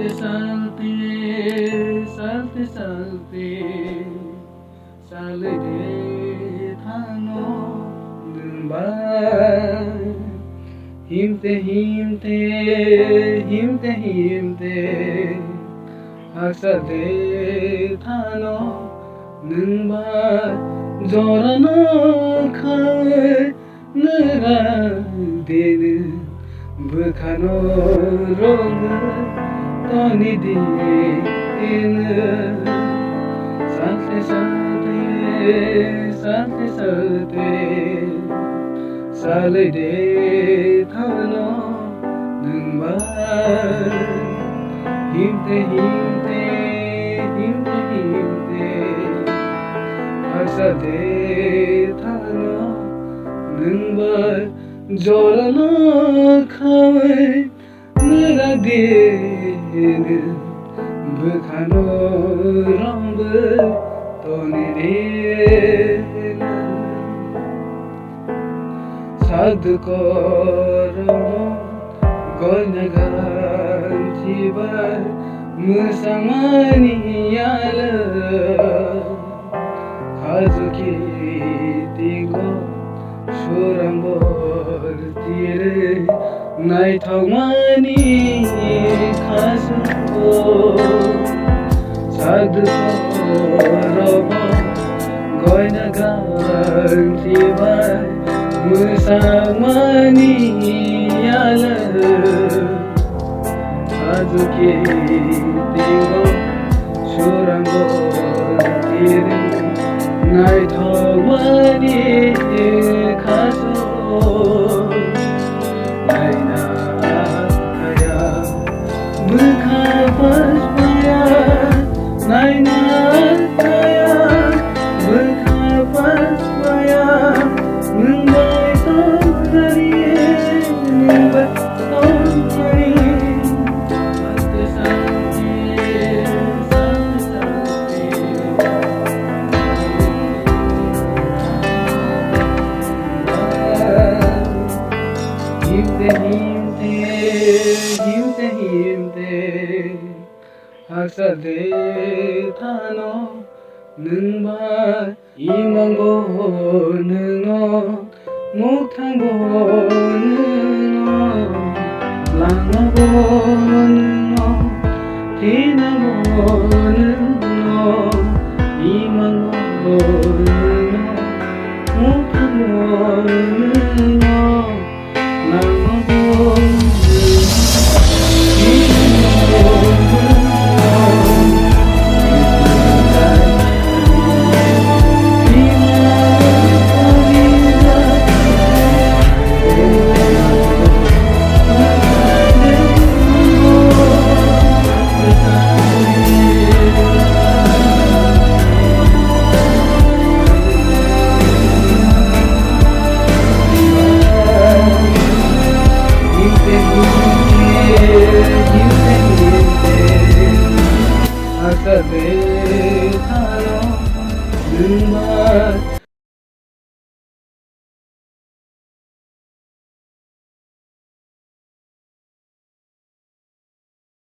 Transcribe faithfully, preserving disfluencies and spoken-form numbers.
Salte, salte, salte, salai de thano nwng bai. Himte, himte, himte, himte, haksa de thano nwng bai. Jorano khai Nwra dini bwkhano romwi toni dini. Salte salte, salte salte, salai de thano nwng bai. Himte himte, himte himte, haksa de thano nwng bai. Jorano khai nwra dini bwkhano romwi toni dini. Sadukoro goina ganthi bai mwsangmani yalo. Khajukhe tingo surambor tiri naithokmani khasuko. Sadukorobo goina ganthi bai mwsangmani yalo. Khajukhe tingo surambor tiri naithokmani khaso. Naina kaya bwkha pas paya, naina kaya bwkha pas paya, nwng bai tongmani, nwng bai Himte himte, himte himte, haksa de thano nwng bai. Imang bo nwng no, mukthang bo nwng no, lama bo nwng no, thina bo nwng no, imang bo nwng no, mukthang bo nwng no.